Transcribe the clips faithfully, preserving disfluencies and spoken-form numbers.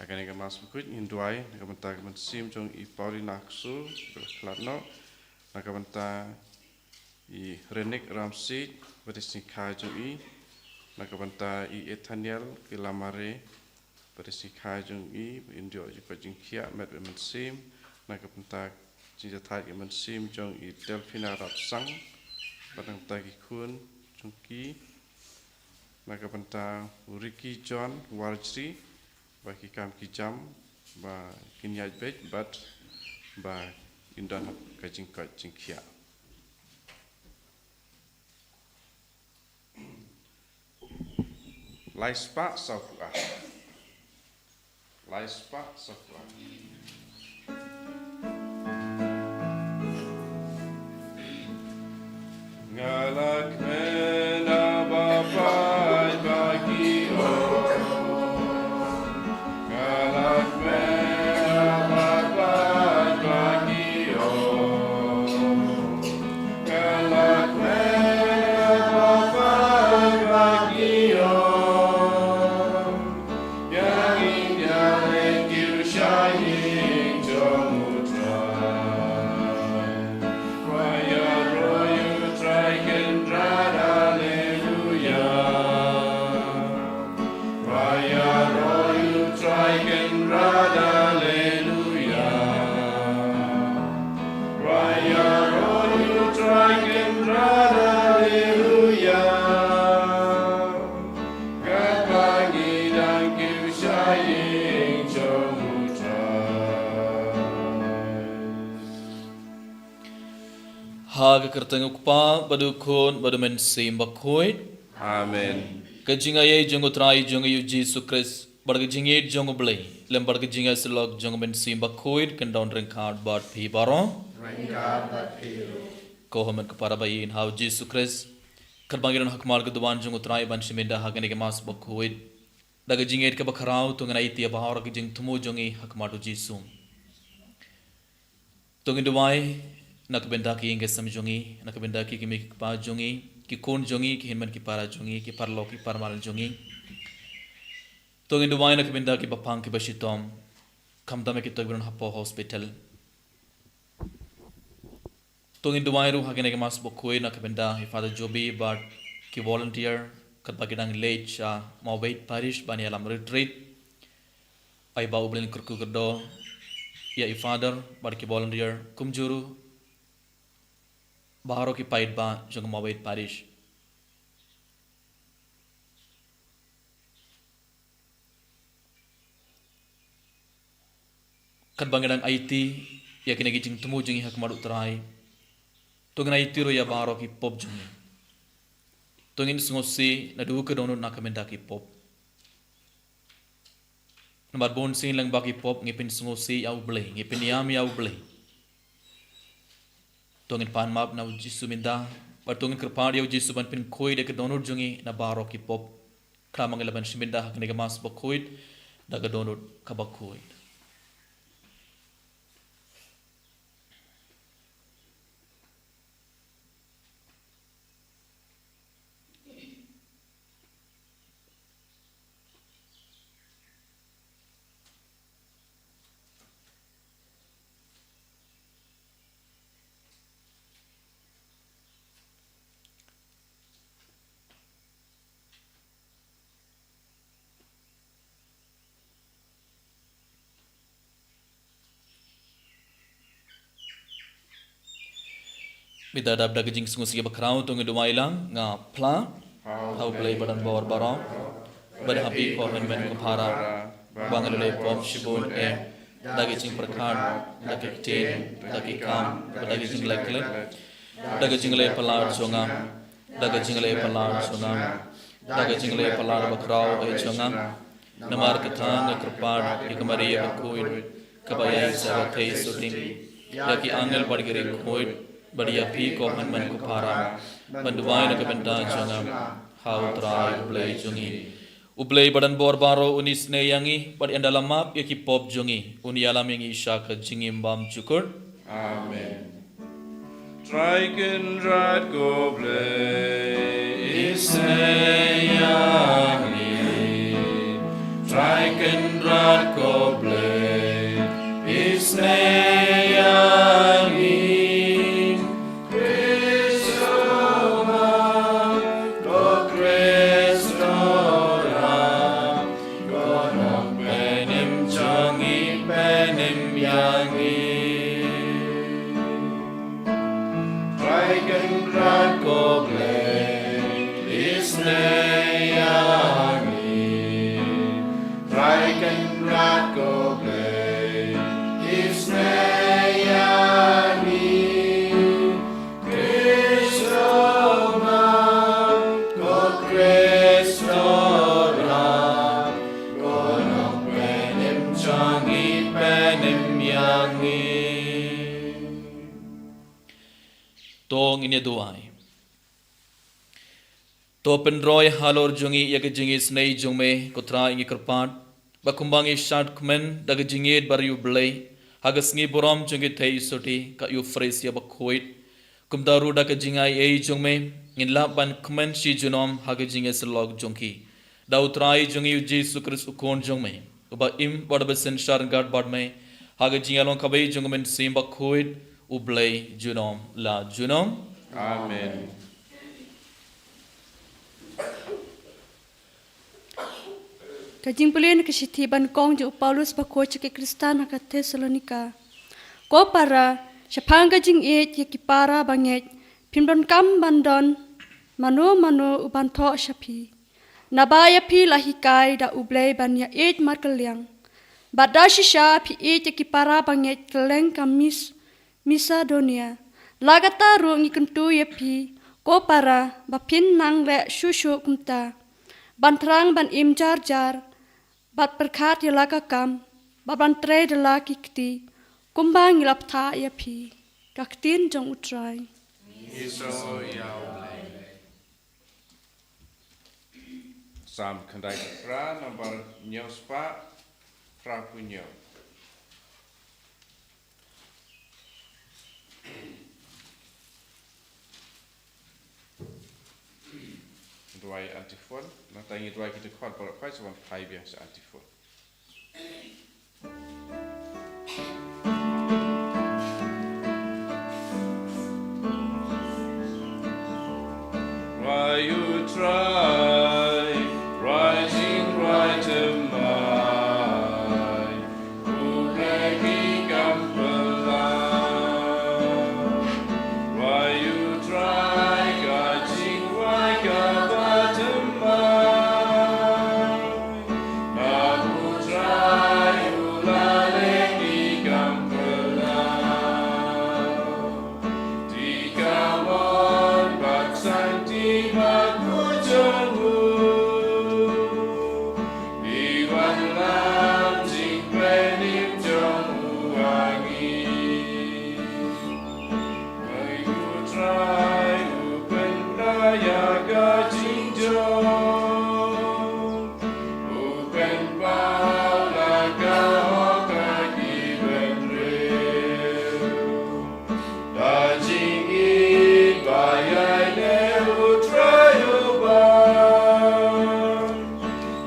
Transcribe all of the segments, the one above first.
Ha kane ka Mass Bakhuid ngin duwai na ka bynta ka mynsiem jong i Paulina Ksu, ba la khlad noh, na ka bynta i Renik Ramsey, ba dei sngikha jong i, na ka bynta i Ethaniel Kilamare, ba dei sngikha jong i, ba in ïoh jingkoit jingkhiah met bad mynsiem, na ka bynta jingjahthait ka mynsiem jong i Delphina Rapsang, bad na ka bynta ki khun jong ki, na ka bynta u Ricky John Warjri, ba ki kam ki jam, ba kin ïaid beit, bad ba kin don ka jingkoit jingkhiah. Lai spah saw phew ar. Lai spah saw phew ar. Nga la kmen ha ba pait ba ki ong. Nga la kmen ha ba pait ba ki ong. Nga la kmen ha ba pait ba ki ong. Ïa ngi ïa leh kiew sha ïing jong U Trai. Kwah ïaroh ïa U Trai Kynrad, Haleluya. Kwah ïaroh ïa U Trai Kynrad, Haleluya. Kwah ïaroh ïa U Trai Kynrad, Haleluya. Katba ngi dang kiew sha ïing jong U Trai. Ha ka kyrteng U Kpa, bad U Khun, bad U Mynsiem Bakhuid. Amen. Ka jingaiei jong U Trai jong ngi U Jisu Khrist, bad ka jingïeit jong U Blei, lem bad ka jingïasyllok jong U Mynsiem Bakhuid, kan don ryngkat bad phi baroh. Ryngkat bad phi ruh. Ko hynmen ko para ba ïeit ha U Jisu Khrist, katba ngi don ha khmat ka duwan jong U Trai ban shim bynta ha kane ka Mass Bakhuid, da ka jingïeit kaba khraw, to ngin aiti ïa baroh ki jingthmu jong ngi ha khmat U Jisu. To ngin duwai na ka bynta ki ïing ki sem jong ngi, na ka bynta ki kmie ki kpa jong ngi, ki khun jong ngi, ki hynmen ki para jong ngi, ki paralok ki paralok jong ngi. To ngin duwai na ka bynta kiba pang kiba shitom, khamtam ïa kito kiba don hapoh hospital. To ngin duwai ruh ha kane ka Mass Bakhuid na ka bynta i Father Joby bad ki volunteer, katba ki dang leit sha Mawbeit Parish ban ïalam retreat. Ai ba U Blei un kyrkhu kyrdoh ïa i Father bad ki volunteer, kumjuh ruh baroh ki paidbah jong Mawbeit Parish. Katba ngi dang aiti ïa kine ki jingthmu jong ngi ha khmat U Trai, to ngin aiti ruh ïa baroh ki pop jong ngi. To ngin sngewsih naduh ka dohnud na ka bynta ki pop. Namar bun sien lyngba ki pop ngi pynsngewsih ïa U Blei, ngi pynïam ïa U Blei. To ngin pan map na U Jisu mynta, bad to ngin kyrpad ïa U Jisu ban pynkhuid ïa ka dohnud jong ngi na baroh ki pop. Khnang ba ngin lah ban shim bynta ha kane ka Mass Bakhuid da ka dohnud kaba khuid. Mynta dap da ka jingsngewsih bakhraw to ngin duwai lang, nga phla ha U Blei ba donbor baroh, bad ha phi ko hynmen ko para, ba nga la leh pop shibun eh, da ki jingpyrkhat, da ki ktien, da ki kam, bad da ki jingleh klet, da ki jingleh palat jong nga, da ki jingleh palat jong nga, da ki jingleh palat bakhraw eh jong nga. Namar kata nga kyrpad ïa ka Maria bakhuid, kaba ïaishah bathei sheptieng, ïa ki angel bad ki riewkhuid, bad ïa phi ko hynmen ko para, ban duwai na ka bynta jong nga ha U Trai U Blei jong ngi. U Blei ba donbor baroh un isynei ïa ngi, bad ynda la map ïa ki pop jong ngi, un ïalam ïa ngi sha ka jingim bymjukut. Amen. Trai Kynrad ko Blei, isynei ïa ngi. Trai Kynrad ko Ngin ïa duwai. To pynroi halor jong ngi ïa ka jingisynei jong me, ko Trai, ngi kyrpad ba kumba ngi shad kmen da ka jingïeit bariewblei ha ka sngi burom jong ki theisotti ka Ïukharist bakhuid, kumta ruh da ka jingaiei jong me ngin lah ban kmen shi junom ha ka jingïasyllok jong ki. Da U Trai jong ngi U Jisu Khrist U Khun jong me, uba im bad uba synshar ryngkat bad me ha ka jingïalong kawei jong U Mynsiem Bakhuid, U Blei junom la junom. Amen. Ka jingpule na ka shithi ba nyngkong jong u Paulus bakhuid sha ki Khristan ha ka Thessalonika. Ko para, shaphang ka jingïeit ïa ki para bangeit, phim donkam ban don mano mano u ban thoh sha phi. Naba ïa phi la hikai da U Blei ban ïa ïeit markylliang. Bad da shisha phi ïeit ïa ki para bangeit kylleng ka Mis-, Masedonia. La kata ruh ngi kyntu ïa phi, ko para, ba phin nang leh shuh shuh kumta. Ban thrang ban im jar jar, bad pyrkhat ïa la ka kam, bad ban trei da la ki kti, kumba ngi la bthah ïa phi. Ka ktien jong U Trai. Ngi sngewbha ïa U Blei. Salm khyndai phra, nombar hynñiew spah phra phew hynñiew. Duwai antiphon, nangta ngi duwai kita khot baroh phai sa wan phai biang sa antiphon. Why you try, rising right am I, who may become alive? Why you try, catching why God am I? Ai U Trai, u pynbna ïa ka jingjop, u pynpaw la ka hok ha ki bynriew. Da jingïeit ba ïaineh U Trai uba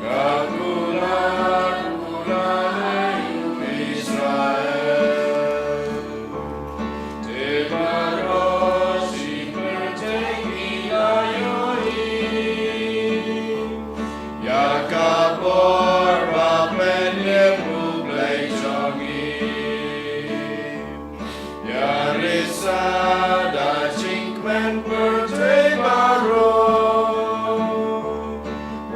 ka kular kular ha U Israel. Te baroh shi pyrthei ki la ïohi ïa ka bor ba pynïap U Blei jong ngi. Ïa risa da jingkmen pyrthei baroh.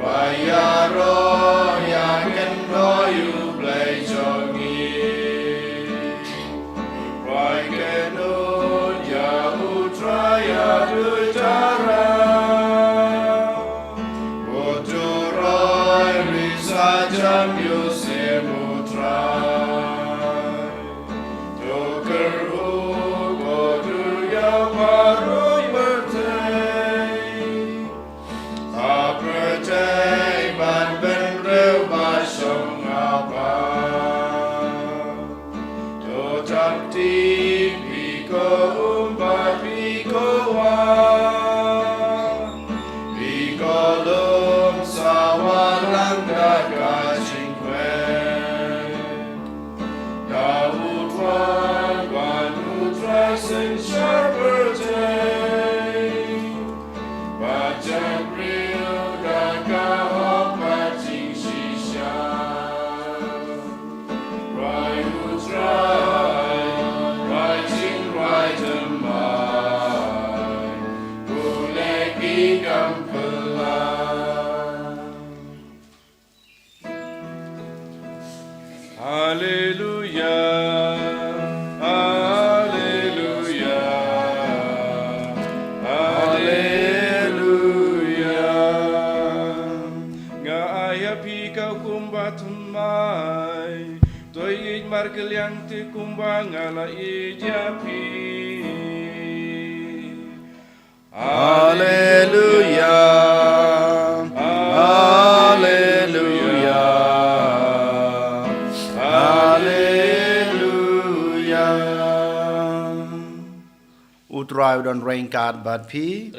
Wa ïaroh ïa kynnoh ïa U Blei jong ngi. Wa kynnoh ïa U Trai ïa u Trai. Uto roi risa jam ïa u Sim U Trai. To kyrhuh ko dur ïa baroh pyrthei. Ha pyrthei ban bynriew ba shong ha pap. To jam tip phi ko um bad phi ko wah. Phi ko lum sa wallam da ka jingkmen. Da U Trai, wan U Trai synshar pyrthei. Ba jan briew da ka hok bad jingshisha. Rai U Trai, rai jing rai thymmai. Pule ki kam phylla. Haleluya, haleluya, haleluya. Nga ai ha phi ka hukum bathymmai. To ïeit markylliang te kumba nga la ïeit ïa phi. Haleluya. Haleluya. Haleluya. U Trai u don ryngkat bad phi.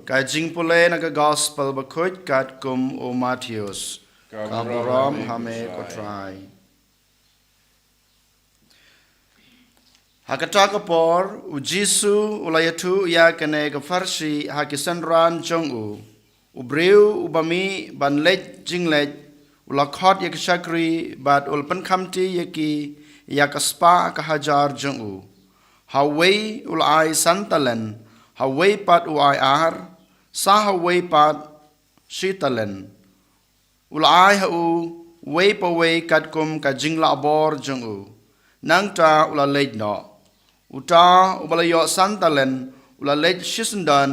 Ka jingpule na ka Gospel bakhuid katkum u Mathaios. Ka burom ha me ko Trai. Ha kata ka por, u Jisu u la ïathuh ïa kane ka pharshi ha ki synran jong u. U briew uba mih ban leit jingleit, u la khot ïa ki shakri bad u la pynkhamti ïa ki ïa ka spah ka hajar jong u. Ha uwei u la ai san talen, ha uwei pat u ai ar, sa ha uwei pat shi talen. U la ai ha u uwei pa uwei katkum ka jinglah bor jong u. Nangta u la leit noh. Uta uba la ïoh san talen u la leit shisyndon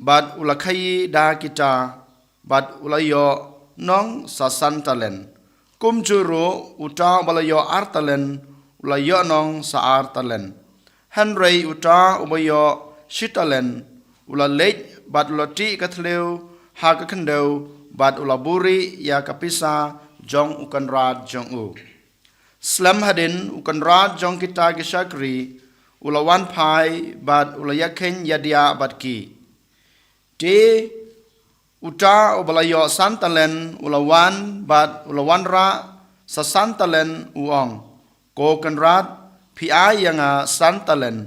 bad u la khaïi da kita bad u la ïoh nong sa san talen. Kumjuh ruh uta uba la ïoh ar talen u la ïoh nong sa ar talen. Hynrei uta uba ïoh shi talen u la leit bad u la tih ka thliew ha ka khyndew bad u la buhrieh ïa ka pisa jong u kynrad jong u. Slem hadien u kynrad jong kita ki shakri u la wan phai bad u la ïakheiñ ïadiah bad ki. Te uta uba la ïoh san talen u la wan bad u la wanrah sa san talen, u ong, "Ko kynrad, phi ai ïa nga san talen,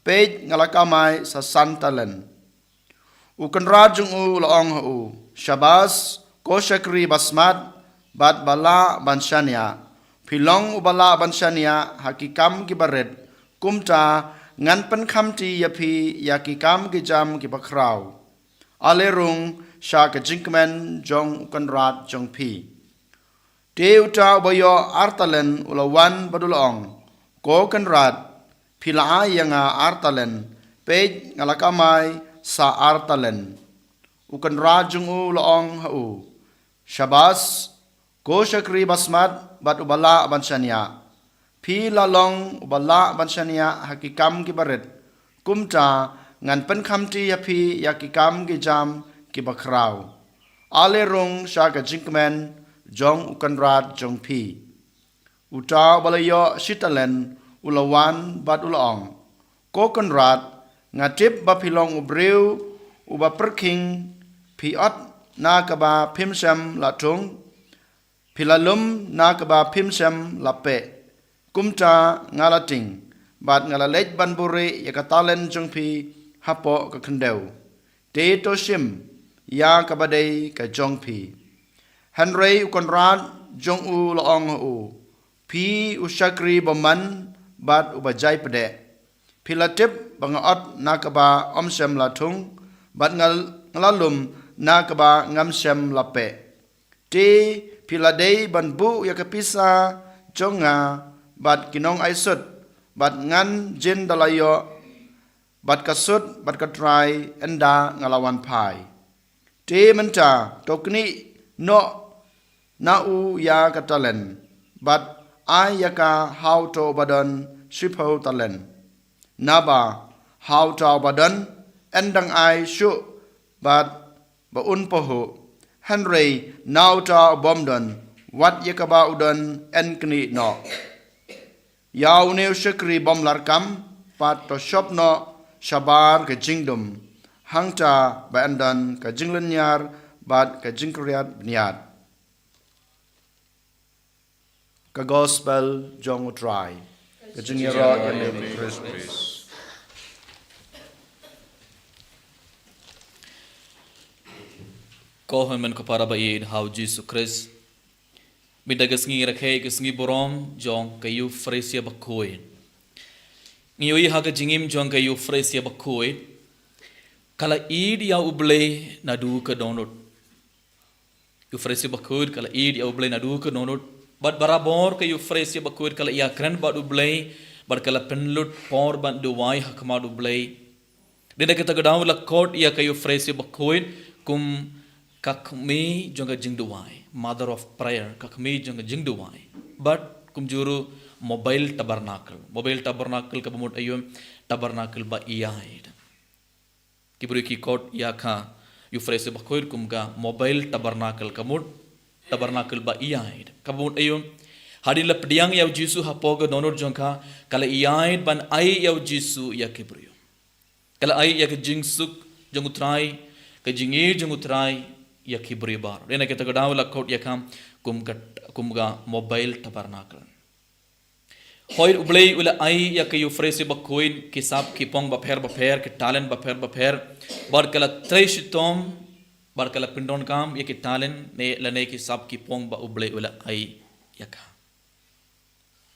peit nga la kamai sa san talen." U kynrad jong u u la ong ha u, "Shabas, ko shakri basmat bad ba lah ban shaniah. Phi long uba lah ban shaniah ha ki kam kiba rit, kumta ngan pynkhamti ïa phi ïa ki kam ki jam kiba khraw. Ale rung sha ka jingkmen jong u kynrad jong phi." Te uta uba ïoh ar talen u la wan bad u la ong, "Ko kynrad, phi la ai ïa nga ar talen, peit nga la kamai sa ar talen." U kynrad jong u u la ong ha u, "Shabas, ko shakri basmat bad uba lah ban shaniah. Phi la long uba lah ban shaniah ha ki kam kiba rit, kumta ngan pynkhamti ïa phi ïa ki kam ki jam kiba khraw. Ale rung sha ka jingkmen jong u kynrad jong phi." Uta uba la ïoh shi talen u la wan bad u la ong, "Ko kynrad, nga tip ba phi long u briew uba pyrkhing, phi ot na kaba phim shym la thung, phi la lum na kaba phim shym la peh. Kumta nga la tieng bad nga la leit ban buhrieh ïa ka talen jong phi hapoh ka khyndew. Te to shim ïa kaba dei ka jong phi." Hynrei u kynrad jong u la ong ha u, "Phi u shakri bymman bad uba jai pdeh. Phi la tip ba nga ot na kaba ym shym la thung bad nga, nga la lum na kaba ngam shym la peh. Te phi la dei ban buh ïa ka pisa jong nga bad ki nongai sut, bad ngan jin da la ïoh bad ka sut bad ka trai ynda nga la wan phai. Te mynta to knieh noh na u ïa ka talen bad ai ïa ka ha uto uba don shiphew talen. Naba ha uta uba don, yn dang ai shuh bad ba un pahuh. Hynrei na uta u bym don, wat ïa kaba u don yn knieh noh. Ïa une u shakri bym larkam pat to shop noh shabar ka jingdum, hangta ba yn don ka jinglynñiar bad ka jingkyrïat bniat." Ka Gospel jong u Trai. Ka jingïaroh ïa me, Khrist. Ko hynmen ko para ba ïeit ha u Jisu Khrist. Mynta ka sngi ngi rakhe ka sngi burom jong ka Ïufresia Bakhuid. Ngi ïohi ha ka jingim jong ka Ïufresia Bakhuid, ka la ïeit ïa U Blei naduh ka dohnud. Ïufresia Bakhuid ka la ïeit ïa U Blei naduh ka dohnud. Bad barabor ka Ïufresia Bakhuid ka la ïakren bad U Blei, bad ka la pynlut por ban duwai ha khmat U Blei. Dei na kata ka daw la khot ïa ka Ïufresia Bakhuid kum ka kmie jong ka jingduwai, Mother of Prayer, ka kmie jong ka jingduwai. Bad kumjuh ruh mobile tabernacle. Mobile tabernacle kaba mut aïu? Tabernacle ba ïaid. I briew ki kot ïa ka Euphrates bakhuid kum ka mobile tabernacle, ka mut tabernacle ba ïaid. Ka mut aiu? Hadien la pdiang ïa u Jisu hapoh ka dohnud jong ka, ka la ïaid ban ai ïa u Jisu ïa ki briew. Ka la ai ïa ka jingsuk jong u Trai, ka jingïeit jong u Trai ïa ki briew baroh. Dei na kata ka daw la kot ïa ka kum ka, kum ka mobile tabernacle. Hooid, U Blei u la ai ïa ka Euphrates bakhuid ki sap ki phong bapher bapher, ki talent bapher bapher, bad ka la trei shitom, bad ka la pyndonkam ïa ki talent ne lane ki sap ki phong ba U Blei u la ai ïa ka.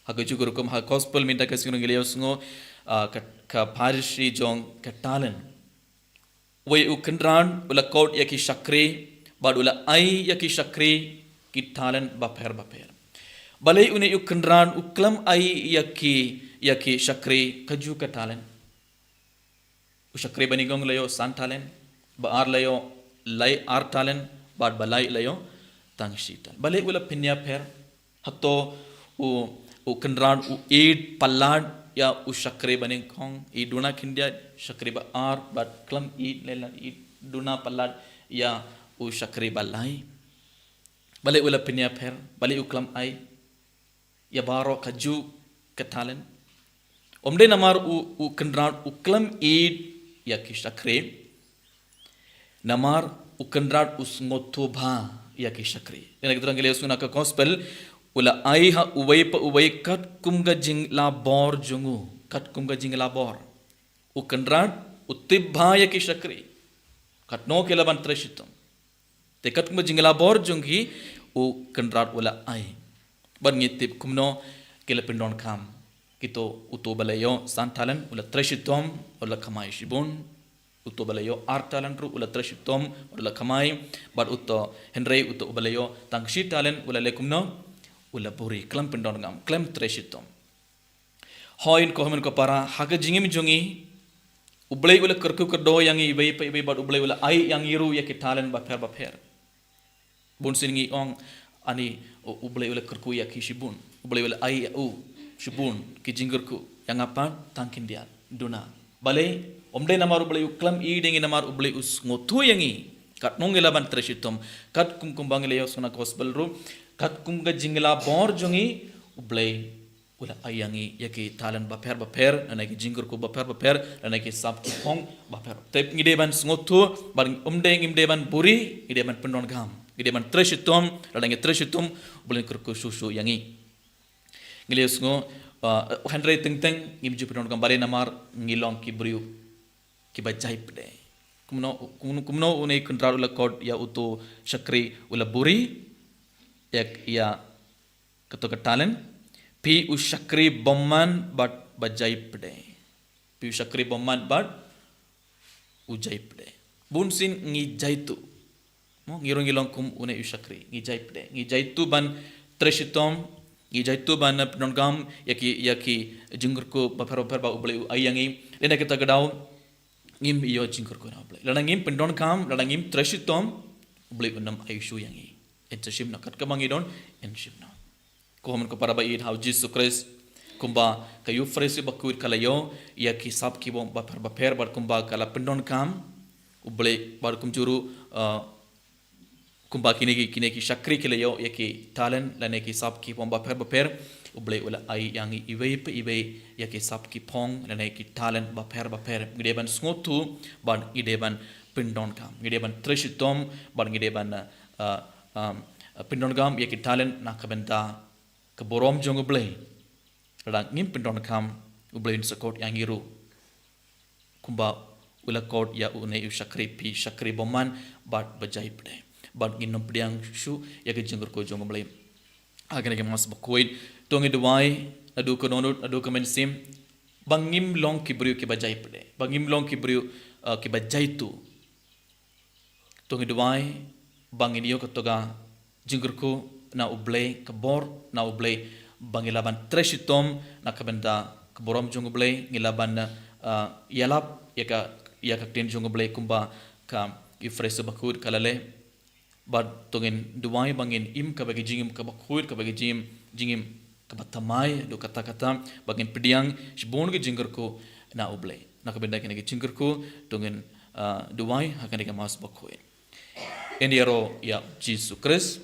Ha ka jingkyrkhu ha gospel mynta ka sngi ngi la ïohsngew, ah, ka, ka parable jong ka talent. Uwei u kynrad u la kot ïa ki shakri, bad u la ai ïa ki shakri ki talent bapher bapher. Balei une u kynrad u khlem ai ïa ki, ïa ki shakri kajuh ka talent? U shakri ba nyngkong la ïoh san talent, ba ar la ïoh lai ar talent, bad ba lai la ïoh tang shi talent. Balei u la pynïapher? Hato u, u kynrad u ïeit palat ïa u shakri ba nyngkong, i duna khyndiat, shakri ba ar, bad khlem ïeit lei lane i duna palat ïa u shakri ba lai? Balei u la pynïapher? Balei u khlem ai ïa baroh kajuh ka talent? Ym dei namar u, u kynrad u khlem ïeit ïa ki shakri, namar u kynrad u sngewthuh bha ïa ki shakri. Dei na kata ka daw ngi la ïohsngew na ka gospel, u la ai ha uwei pa uwei katkum ka jinglabor jong u, katkum ka jinglabor. U kynrad u tip bha ïa ki shakri, katno ki lah ban trei shitom. Te katkum ka jinglabor jong ki, u kynrad u la ai. Bad ngi tip kumno ki la pyndonkam. Kito, uto ba la ïoh san talent u la trei shitom, u la kamai shibun. Uto ba la ïoh ar talent ruh u la trei shitom, u la kamai. Bad uto, hynrei uto ba la ïoh tang shi talent u la leh kumno? U la buri, khlem pyndonkam, khlem trei shitom. Hooid ko hynmen ko para, ha ka jingim jong ngi, U Blei u la kyrkhu kyrdoh ïa ngi iwei pa iwei bad U Blei u la ai ïa ngi ruh ïa ki talent bapher bapher. Bun sien ngi ong, ani, U, U Blei u la kyrkhu ïa ki shibun. U Blei u la ai ïa u shibun ki jingkyrkhu, ïa nga pat tang khyndiat, duna. Balei? Ym dei namar U Blei u khlem ïeit ïa ngi, namar U Blei u sngewthuh ïa ngi. Katno ngi lah ban trei shitom, katkum kumba ngi la ïohsngew na gospel ruh, katkum ka jinglabor jong ngi, U Blei u la ai ïa ngi ïa ki talent bapher bapher, lane ki jingkyrkhu bapher bapher, lane ki sap ki phong bapher. Te ngi dei ban sngewthuh, bad ym dei, ngim dei ban buri, ngi dei ban pyndonkam, ngi dei ban trei shitom, lada ngi trei shitom, U Blei un kyrkhu shuh shuh ïa ngi. Ngi la ïohsngew, uh, hynrei teng teng ngim ju pyndonkam, balei? Namar ngi long ki briew kiba jait pdeng. Kumno, kumno, kumno une u kynrad u la kot ïa uto u shakri u la buri ïa, ïa kato ka talent? Phi u shakri bymman bad ba jait pdeng. Phi u shakri bymman bad u jait pdeng. Bun sien ngi jait tuh. Mo, ngi ruh ngi long kum une u shakri, ngi jait pdeng. Ngi jait tuh ban trei shitom, ngi jait tuh ban, eh, pyndonkam ïa ki, ïa ki jingkyrkhu bapher bapher ba U Blei u ai ïa ngi. Dei na kata ka daw ngim ïoh jingkyrkhu na U Blei. Lada ngim pyndonkam, lada ngim trei shitom, U Blei un ym ai shuh ïa ngi. Yn sa shim noh, kat kaba ngi don, yn shim noh. Ko hynmen ko para ba ïeit ha U Jisu Khrist, kumba ka Euphrates bakhuid ka la ïoh ïa ki sap ki phong bapher bapher, bad kumba ka la pyndonkam, U Blei, bad kumjuh ruh, uh, kumba kine ki, kine ki shakri ki la ïoh ïa ki talent lane ki sap ki phong bapher bapher, U Blei u la ai ïa ngi iwei pa iwei ïa ki sap ki phong lane ki talent bapher bapher. Ngi dei ban sngewthuh bad ngi dei ban pyndonkam. Ngi dei ban trei shitom bad ngi dei ban, uh, um, pyndonkam ïa ki talent na ka bynta ka burom jong U Blei. Lada ngim pyndonkam, U Blei un sa kot ïa ngi ruh. Kumba u la kot ïa une u shakri, phi shakri bymman bad ba jait pdeng. Bad ngin ym pdiang shuh ïa ka jingkyrkhu jong U Blei. Ha kane ka Mass bakhuid, to ngin duwai naduh ka dohnud, naduh ka mynsiem, ba ngim long ki briew kiba jait pdeng, ba ngim long ki briew, uh, kiba jait tuh. To ngin duwai ba ngin ïoh kato ka jingkyrkhu na U Blei, ka bor na U Blei, ba ngin lah ban trei shitom na ka bynta ka burom jong U Blei, ngin lah ban, uh, ïalap ïa ka, ïa ka ktien jong U Blei kumba ka Euphrates bakhuid ka la leh. Bad to ngin duwai ba ngin im kaba ki jingim kaba khuid, kaba ki jingim, jingim kaba thymmai, haduh katta katta, ba ngin pdiang shibun ki jingkyrkhu na U Blei. Na ka bynta kine ki jingkyrkhu, to ngin, ah, duwai ha kane ka Mass bakhuid. Ngin ïaroh ïa u Jisu Khrist.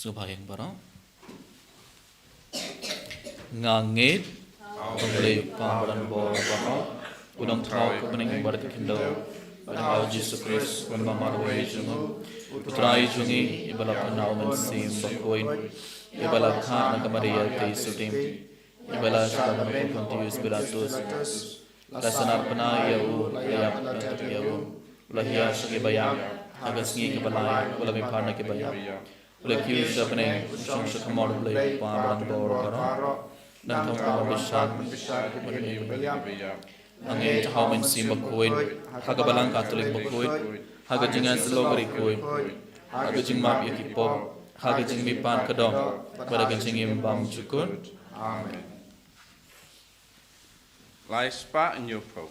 Sngewbha ïa baroh. Nga ngeit ha U Blei U Kpa badonbor baroh, U Nongthaw ka bneng bad ka khyndew, bad ha U Jisu Khrist, U Nongmar marwei jong U, U Trai jong ngi, uba la pynbna U Mynsiem Bakhuid, uba la khah na ka Maria Theisotti, uba la shah bam ha u Pontius Pilatus, la sahnarphna ïa u, la ïap, la tep ïa u, la hiar sha ki baïap, ha ka sngi kaba lai u la mihpat na ki baïap, u la kiew sha bneng, u shong sha ka mot U Blei U Kpa badonbor baroh. Nangta un wan bishar ïa ki baïap. Nga ngeit ha U Mynsiem Bakhuid, ha ka Balang Katholik bakhuid, ha ka jingïasyllok riewkhuid, ha ka jingmap ïa ki pop, ha ka jingmihpat ka doh, bad ha ka jingim bymjukut. Amen. Lai spah hynñiew phew.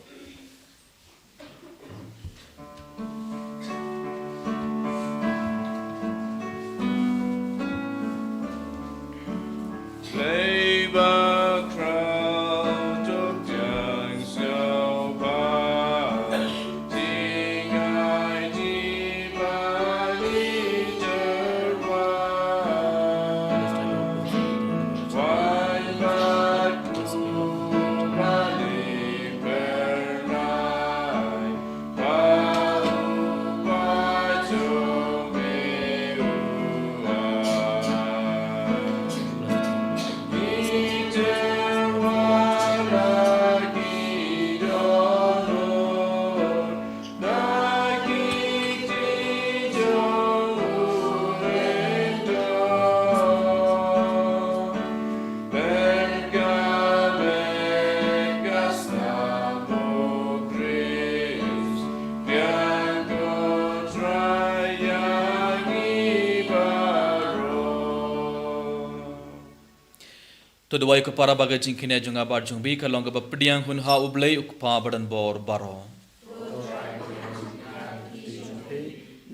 To duwai ko para ba ka jingkñia jong nga bad jong phi ka long kaba pdiang hun ha U Blei U Kpa badonbor baroh.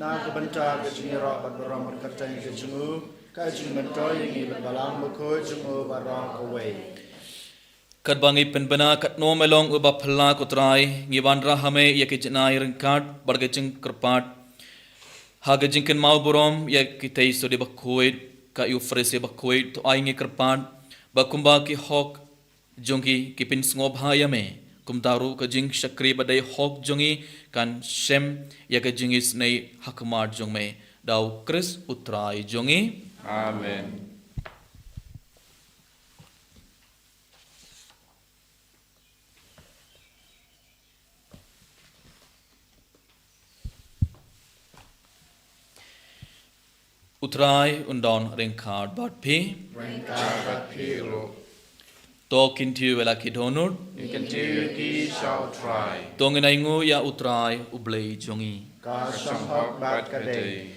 Na ka bynta ka jingïaroh bad burom bad kyrteng ka jong u, ka jingmyntoi ïa ngi bad Balang Bakhuid jong u baroh kawei. Katba ngi pynbna katno me long uba phylla ko Trai, ngi wanrah ha me ïa ka jingïaid ryngkat bad ka jingkyrpad. Ha ka jingkynmaw burom ïa ki Theisotti bakhuid, ka Eucharist bakhuid, to ai ngi kyrpad ba kumba ki hok jong ki ki pynsngewbha ïa me, kumta ruh ka jingshakri ba dei hok jong ngi kan shem ïa ka jingisynei ha khmat jong me. Da U Khrist U Trai jong ngi. Amen. U Trai un don ryngkat bad phi. Ryngkat bad phi ruh. To kyntiew ïa la ki dohnud. Ngi kyntiew ïa ki sha U Trai. To ngin ainguh ïa U Trai U Blei jong ngi. Ka shong hok bad ka dei.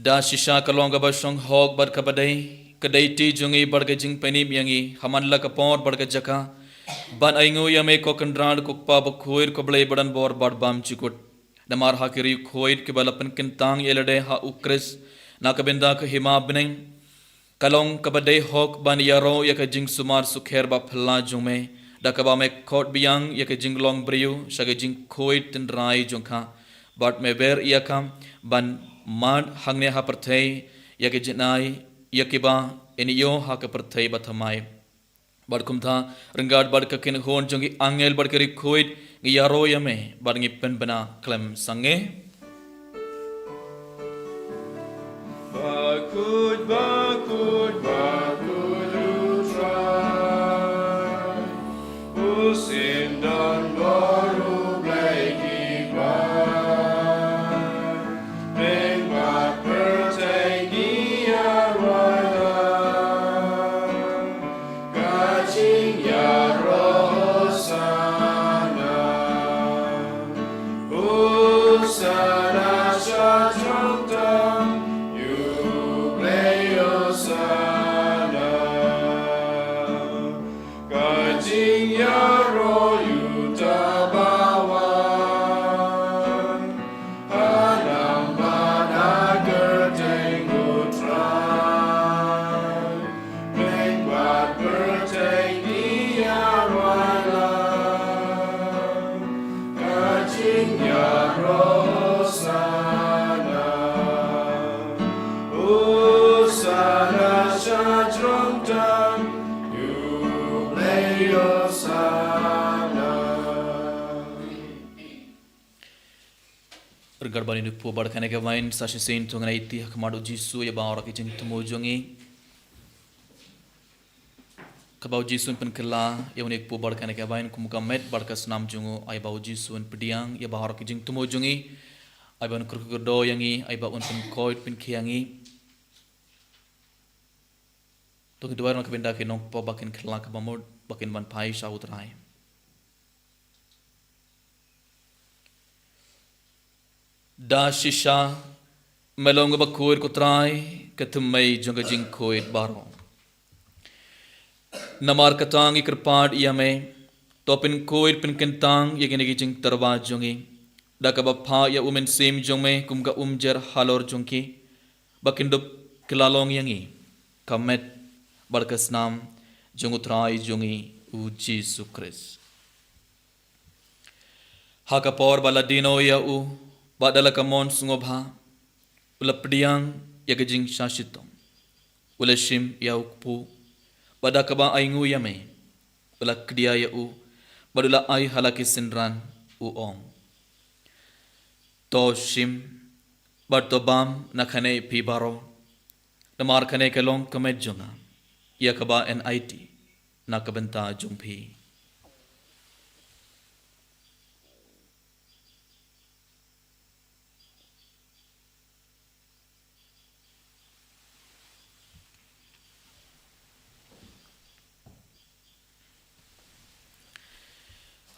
Da shisha ka long kaba shong hok bad kaba dei, ka dei ti jong ngi bad ka jingpynïap ïa ngi, ha man la ka por bad ka jaka, ban ainguh ïa me ko Kynrad ko Kpa bakhuid ko Blei badonbor bad bymjukut. Namar ha ki riewkhuid kiba la pynkyntang ïa lade ha U Khrist, na ka bynta ka hima bneng, ka long kaba dei hok ban ïaroh ïa ka jingsumar sukher ba phylla jong me, da kaba me khot biang ïa ka jinglong briew sha ka jingkhuid tynrai jong ka, bad me ber ïa ka ban mad hangne ha pyrthei ïa ka jingai ïa kiba yn ïoh ha ka pyrthei bathymmai. Bad kumta, ryngkat bad ka kynhun jong ki angel bad ki riewkhuid, ngi ïaroh ïa me bad ngi pynbna khlem sangeh. Bakhuid, bakhuid, bakhuid U Trai, u sien don bor U Blei ki kpa. Bad pyrthei ki ïaroh ïa ka jingïaroh. Hosana, Hosana sha throne tam, ïa U Blei Ïaroh ïa uta uba wan ha namar ba kyrteng U Trai. Bad kyrteng ïa u Trai, ka jingïaroh Hosana. Hosana sha jrong tam, U Blei Hosana. Ryngkat ban ïa u kpu bad kane ka vine, sa shisien to ngin ïa ïaid ha khmat U Jisu ïa ba hok ki jingthmu jong ngi. Kaba U Jisu un pynkylla ïa une u kpu bad kane ka vine kum ka met bad ka snam jong u, ai ba U Jisu un pdiang ïa ba hok ki jingthmu jong ngi. Ai ba un kyrkhu kyrdoh ïa ngi, ai ba un pynkoit pynkhia ïa ngi. To ngin duwai na ka bynta ki nongpop ba kin kylla kaba mut ba kin wan phai sha U Trai. Da shisha me long uba khuid ko Trai, ka thymmei jong ka jingkhuid baroh. Namar kata ngi kyrpad ïa me, to pynkhuid pynkyntang ïa kine ki jingtyrwa jong ngi, da kaba phah ïa U Mynsiem jong me kum ka umjer halor jong ki, ba kin dup kylla long ïa ngi ka met bad ka snam jong U Trai jong ngi U Jisu Khrist. Ha ka por ba la die noh ïa u, bad da la ka mon sngewbha, u la pdiang ïa ka jingshah shitom. U la shim ïa u kpu, bad da kaba ainguh ïa me, u la kdia ïa u, bad u la ai ha la ki synran, u ong: To shim bad to bam na kane phi baroh, namar kane ka long ka met jong nga, ïa kaba yn aiti na ka bynta jong phi.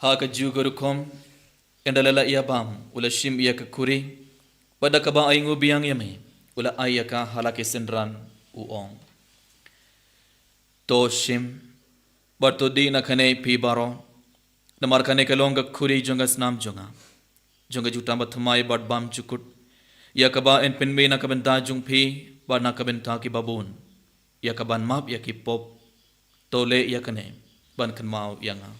Ha kajuh ka rukom, ynda la ïa bam, u la shim ïa ka khuri, bad da kaba ainguh biang ïa me, u la ai ïa ka ha la ki synran, u ong: To shim bad to dih na kane phi baroh, namar kane ka long ka khuri jong ka snam jong nga, jong ka jutang bathymmai bad bymjukut, ïa kaba yn pynmih na ka bynta jong phi bad na ka bynta ki babun, ïa kaban map ïa ki pop. To leh ïa kane ban kynmaw ïa nga.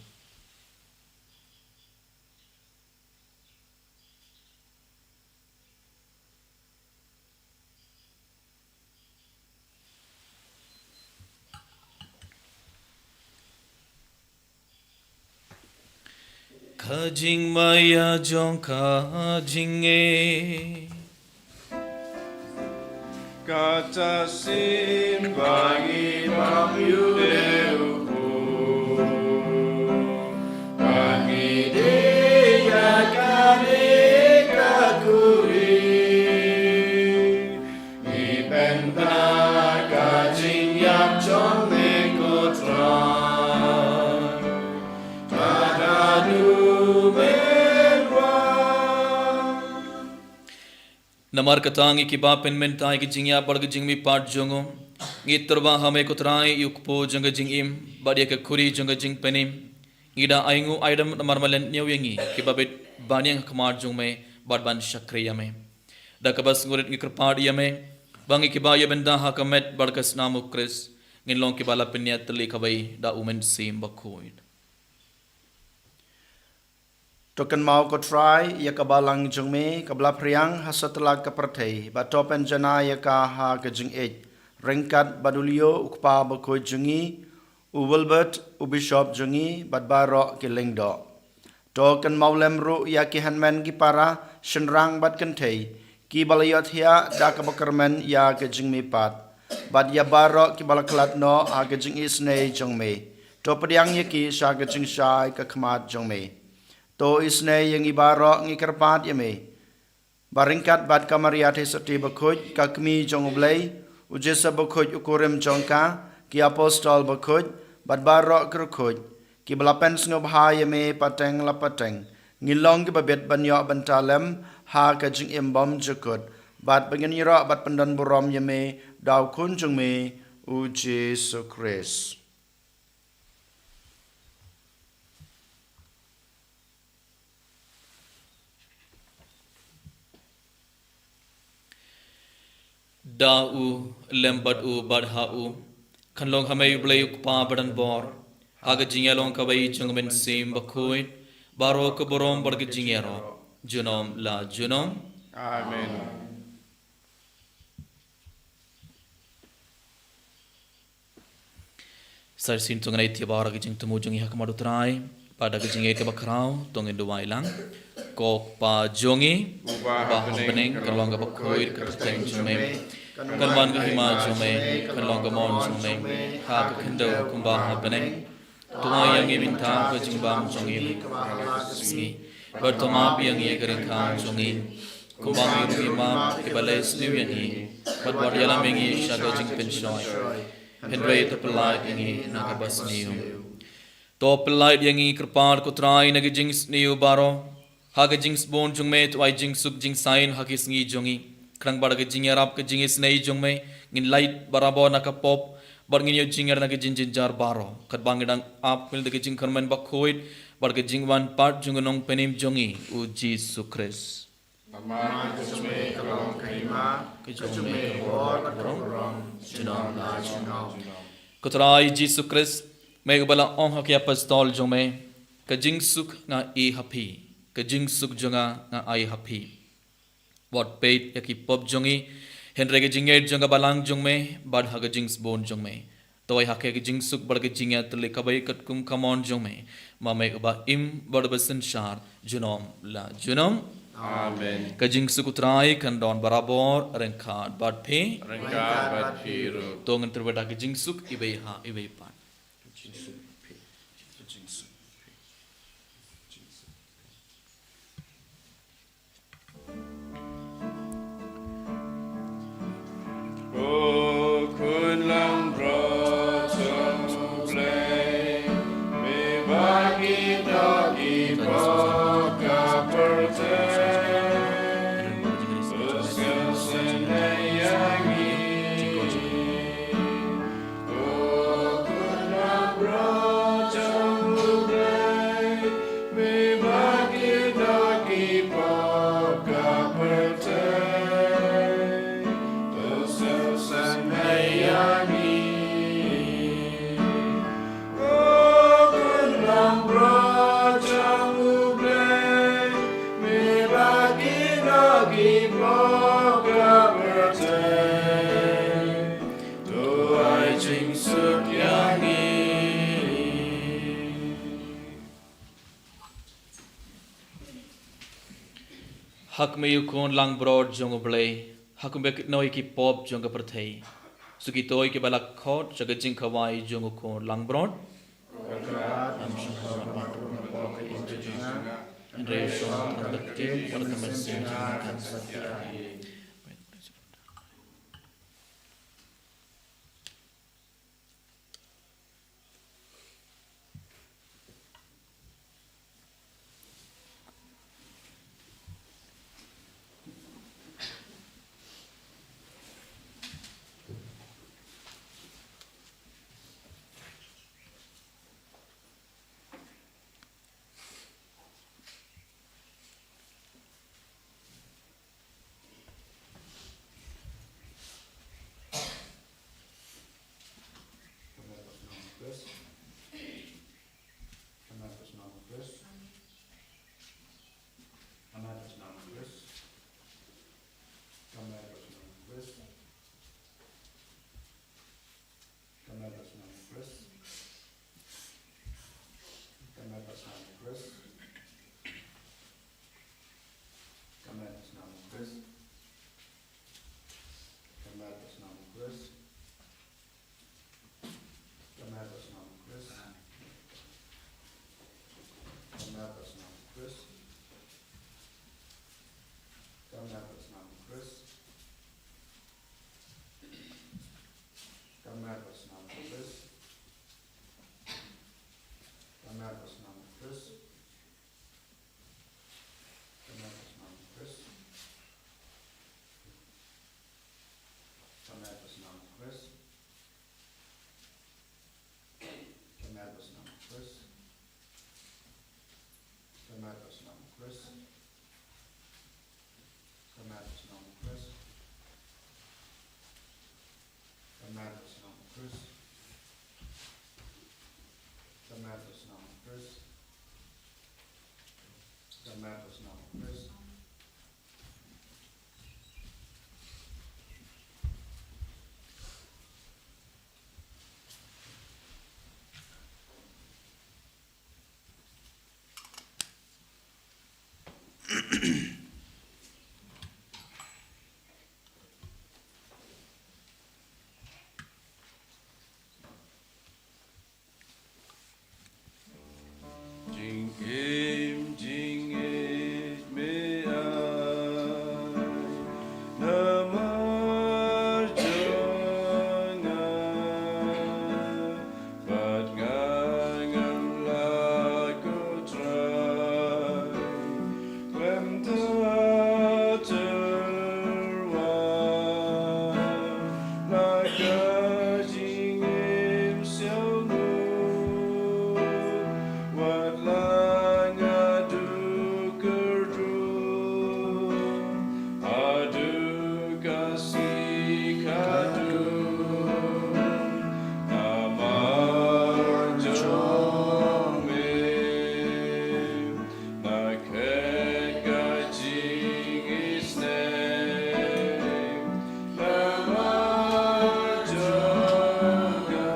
Ka jingmaïa jong ka jingngeit. Kata shisien ba ngi bam ïa une u kpu, ba ngi die ïa kane ka khuri. Ngi pynbna ka jingïap jong me ko Trai, tad haduh men wan. Namar kata ngi kiba pynmynta ïa ka jingïap bad ka jingmihpat jong u, ngi tyrwa ha me ko Trai ïa u kpu jong ka jingim bad ïa ka khuri jong ka jingpynim. Ngi da ainguh aidam namar me la ñiew ïa ngi kiba bit ban ïeng ha khmat jong me bad ban shakri ïa me. Da kaba sngewrit ngi kyrpad ïa me ba ngi kiba ïa bynta ha ka met bad ka snam u Khrist, ngin long kiba la pynïaid tylli kawei da u Mynsiem Bakhuid. To kynmaw ko Trai ïa ka balang jong me kaba la phriang ha satlak ka pyrthei, bad to pynjanai ïa ka ha ka jingïeit, ryngkat bad u Leo u kpa bakhuid jong ngi, u Wilbert u bishop jong ngi, bad baroh ki lyngdoh. To kynmaw lem ruh ïa ki hynmen ki para, shynrang bad kynthei, kiba la ïohthiah da kaba kyrmen ïa ka jingmihpat, bad ïa baroh kiba la khlad noh ha ka jingisynei jong me. To pdiang ïa ki sha ka jingshai ka khmat jong me. To isynei ïa ngi baroh, ngi kyrpad ïa me, ba ryngkat bad ka Maria Theisotti bakhuid, ka kmie jong u Blei, u Joseph bakhuid u kurim jong ka, ki apostol bakhuid, bad baroh ki riewkhuid kiba la pynsngewbha ïa me pateng la pateng, ngin long kiba bit ban ïoh bynta lem ha ka jingim bymjukut, bad ba ngin ïaroh bad pyndonburom ïa me da u Khun jong me u Jisu Khrist. Da u, lem bad u, bad ha u, kan long ha me u Blei u Kpa badan bor, ha ka jingïalong kaba ïeit jong u Mynsiem Bakhuid, baroh ka burom bad ka jingïaroh, junom la junom. Amen. Sa shisien to ngin ïa ïeit ïa baroh ka jingthmu jong ngi ha khmat u Trai, bad da ka jingïeit kaba khraw to ngin duwai lang. Ko Kpa jong ngi, uba ha bneng, kan long kaba khuid ka kyrteng jong me, kan wan ka hima jong me, kan long ka mon jong me ha ka khyndew kumba ha bneng. To ai ïa ngi mynta ka jingbam jong ngi kaba ha la ka sngi, bad to map ïa ngi ka ryngkat jong ngi, kumba ngi ruh ngi map ïa kiba leh sniew ïa ngi, bad wat ïalam ïa ngi sha ka jingpynshoi, hynrei to pyllait ïa ngi na kaba sniew. To pyllait ïa ngi kyrpad ko Trai na ka jingsniew baroh, ha ka jingsbun jong me to ai jingsuk jingsaiñ ha ki sngi jong ngi, khnang ba da ka jingïarap ka jingisynei jong me, ngin lait barabor na ka pop, bad ngin ïoh jingïarap na ka jingjynjar baroh, katba ngi dang ap khmih da ka jingkyrmen bakhuid bad ka jingwan pat jong u Nongpynim jong ngi u Jisu Khrist. Namar ka jong me ka long ka hima, ka jong me ka bor bad ka burom, junom la junom. Ko Trai Jisu Khrist, me uba la ong ha ki apostol jong me, ka jingsuk nga ai ha phi, ka jingsuk jong nga nga ai ha phi. Wat peit ïa ki pop jong ngi, hynrei ka jingïeit jong ka balang jong me, bad ha ka jingsbun jong me to ai ha ka jingsuk bad ka jingïatylli kaba ïeit katkum ka mon jong me, ma me uba im bad uba synshar, junom la junom. Amen. Ka jingsuk u Trai kan don barabor ryngkat bad phi. Ryngkat bad phi ruh. To ngin trei bad ka jingsuk iwei ha iwei pat. Ko khun langbrot jong U Blei, me bad ki doh ki pop ka pyrthei, to sngewsynei ïa ngi. Ko khun langbrot jong U Blei, me bad ki doh ki pop ka pyrthei, to sngewsynei ïa ngi. Ko khun langbrot jong U Blei, me bad ki doh ki pop ka pyrthei, to ai jingsuk ïa ngi. Ha khmih u khun langbrot jong U Blei, ha khmih ki doh ki pop jong ka pyrthei. Shu kito kiba la khot sha ka jingkhawai jong u khun langbrot. Hynrei shong tang da ka ktien bad ka mynsiem jong nga kan sa thiah. Ka met bad snam u Khrist. Ka met bad snam u Khrist. Ka met bad snam u Khrist. Ka met bad snam u Khrist. Ka met bad snam u Khrist. Ka met bad snam u Khrist. Ka met bad snam u Khrist. Ka met bad snam u Khrist. Ka met bad snam u Khrist. Ka met bad snam u Khrist. Ka met bad snam u Khrist. Ka met bad snam u Khrist. Ka met bad snam u Khrist. Jingim, jingim, me ai namar jong nga. Bad nga ngan lait, ko Trai, khlem da tyrwa, na ka jingim sngewbha, wat la nga duk kyrduh, haduh ka sngi kaba dum, namar jong me. Na khlem ka jingisynei, namar jong nga,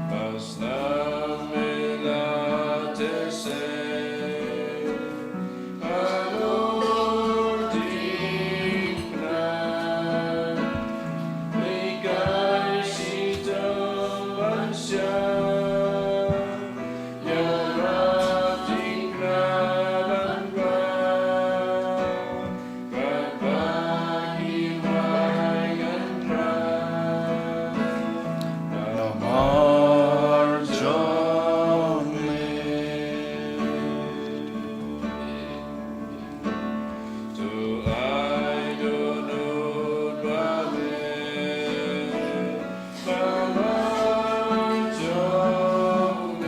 ba snam me la teh seh.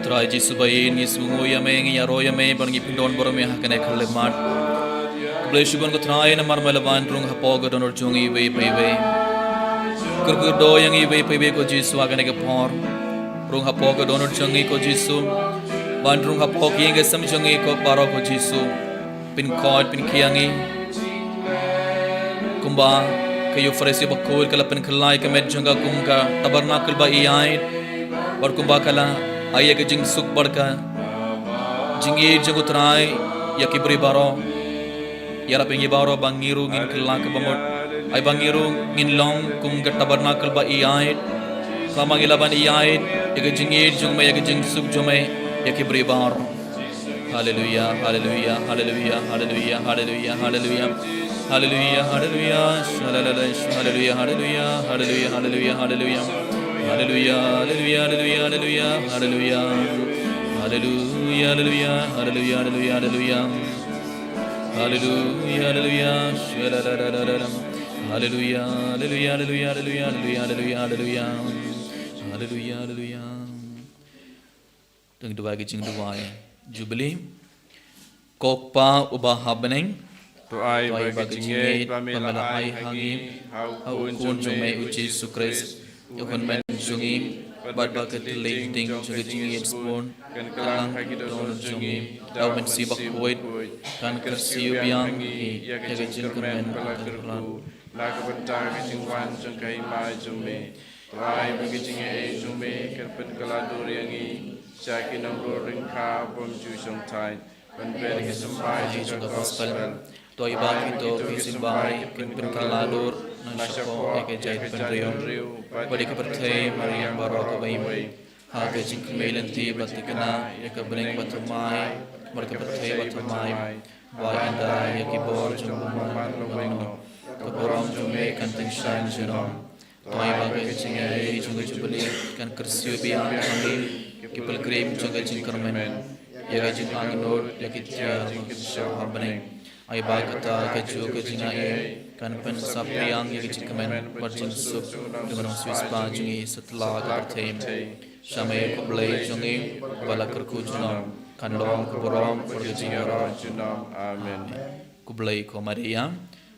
Trai Jisu ba ïeit, ngi sngewnguh ïa me, ngi ïaroh ïa me, bad ngi pyndonburom ïa me ha kane ka khyllipmat. Khublei shibun ko Trai namar me la wan rung hapoh ka dohnud jong ngi iwei pa iwei. Kyrkhu kyrdoh ïa ngi iwei pa iwei ko Jisu ha kane ka por. Rung hapoh ka dohnud jong ngi ko Jisu. Wan rung hapoh ka ïing ka sem jong ngi ko baroh ko Jisu. Pynkhuid, pynkhia ngi. Kumba ka Euphrates bakhuid ka la pynkylla ïa ka met jong ka kum ka tabernacle ba ïaid. Bad kumba ka la ai ïa ka jingsuk bad ka jingïeit jong u Trai ïa ki briew baroh. Ïarap ïa ngi baroh ba ngi ruh ngin kylla kaba mut. Ai ba ngi ruh ngin long kum ka tabernacle ba ïaid. Kaba ngi lah ban ïaid ïa ka jingïeit jong me, ïa ka jingsuk jong me ïa ki briew baroh. Haleluia, haleluia, haleluia, haleluia, haleluia, haleluia. Haleluia, haleluia, shalalala, haleluia, haleluia, haleluia, haleluia, haleluia. Haleluia, haleluia, haleluia, haleluia, haleluia. Haleluia, haleluia, haleluia, haleluia, haleluia. Haleluia, haleluia, shalalala. Haleluia, haleluia, haleluia, haleluia, haleluia, haleluia. Haleluia, haleluia. Dang duwai ka jingduwai Jubilee. Ko Kpa uba ha bneng, to ai ba ka jingngeit ba me la ai ha ngi ha u Khun jong me u Jisu Khrist, ïa u hynmen jong ngi, bad ba ka thylliej ding jong ka jingngeit sbun kan kylla ha ki dohnud jong ngi da u Mynsiem Bakhuid, kan kyrsiew biang ïa ngi ïa ka jingkyrmen ba la kyrkhu na ka bynta ka jingwan jong ka Hima jong me. To ai ba ka jingaiei jong me kan pynkylla dur ïa ngi sha ki nongrung ryngkat bym ju shongthait, ban peit ïa ka symbai jong ka gospel. To ai ba kito ki symbai kin pynkylla dur na shapoh ïa ka jaitbynriew bad ïa ka pyrthei mariang baroh kawei. Ha ka jingkmen lynti ba thikna ïa ka bneng bathymmai bad ka pyrthei bathymmai, ba ynda ïa ki bor jong u Bymman la weng noh, ka burom jong me kan tyngshaiñ junom. To ai ba ka jingaiei jong ka Jubilee kan kyrsiew biang ha ngi ki pilgrim jong ka jingkyrmen ïa ka jingangnud ïa ki tiar ba kynshew ha bneng. Ai ba kata kajuh ka jingaiei kan pynsaphriang ïa ka jingkmen bad jingsuk jong u nongsiewspah jong ngi satlak ka pyrthei. Sha me ko Blei jong ngi ba la kyrkhu junom, kan long ka burom bad ka jingïaroh junom. Amen. Ko Blei ko Maria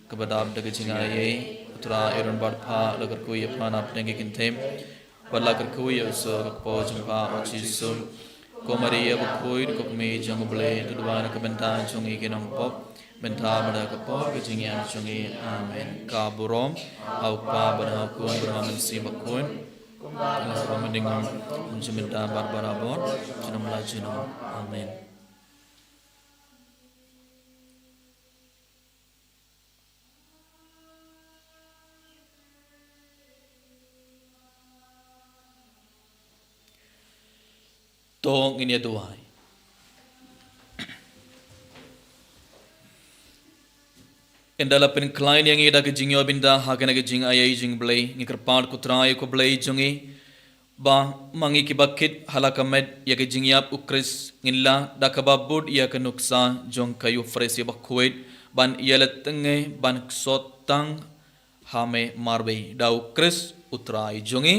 kaba dap da ka jingaiei, u Trai Aaron bad pha la kyrkhu ïa pha na pdeng ki kynthei, bad la kyrkhu ïa u soh ka kpoh jong pha, o Jisu. Ko Maria bakhuid, ko Kmie jong U Blei, to duwai na ka bynta jong ngi ki nongpop, mynta bad ha ka por ka jingïap jong ngi. Amen. Ka burom ha U Kpa bad ha U Khun bad ha U Mynsiem Bakhuid, kumba ha ka mynta, mynta bad barabor, junom la junom. Amen. To ngin ïa duwai. Ynda la pynkhlaiñ ïa ngi da ka jingïoh bynta ha kane ka jingai jong U Blei, ngi kyrpad, ko Trai, ko Blei jong ngi, ba ma ngi kiba kit ha la ka met ïa ka jingïap U Khrist, ngin lah da kaba bud ïa ka nuksa jong ka Ïukharisti bakhuid ban ïa leh tnga ban ksoh tang ha Me marwei, da U Khrist U Trai jong ngi.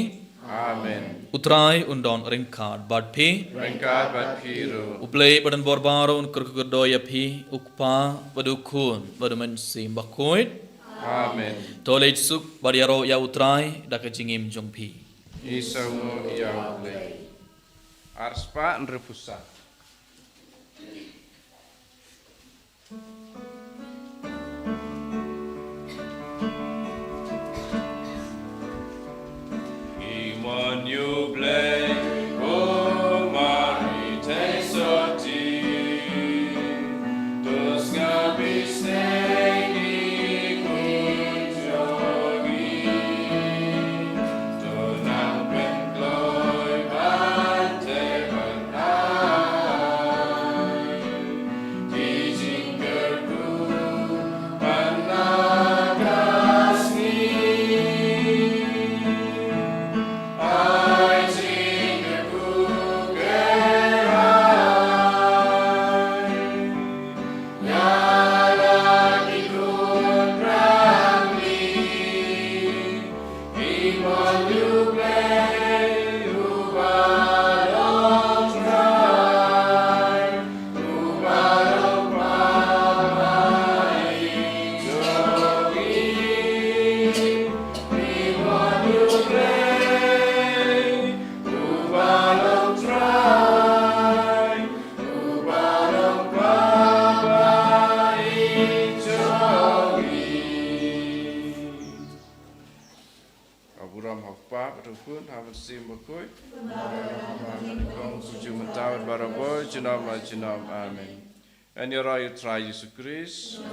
Amen. U Trai un don ryngkat bad phi. Ryngkat bad phi ruh. U Blei badonbor baroh un kyrkhu kyrdoh ïa phi, U Kpa bad U Khun bad U Mynsiem Bakhuid. Amen. To leit suk bad ïaroh ïa U Trai da ka jingim jong phi. Ngi sngewnguh ïa U Blei. Arspah hynriewphew saw. Imon U Blei, ko Mari te sotti, to sngap ïa ngi ki khun jong ngi, to nang pynkloi ban teh ban ai. Ka burom ha U Kpa bad U Khun bad U Mynsiem Bakhuid. Kong kumjuh mynta bad barabor, junom la junom. Amen. Yn ïaroh ïa U Trai Jisu Khrist.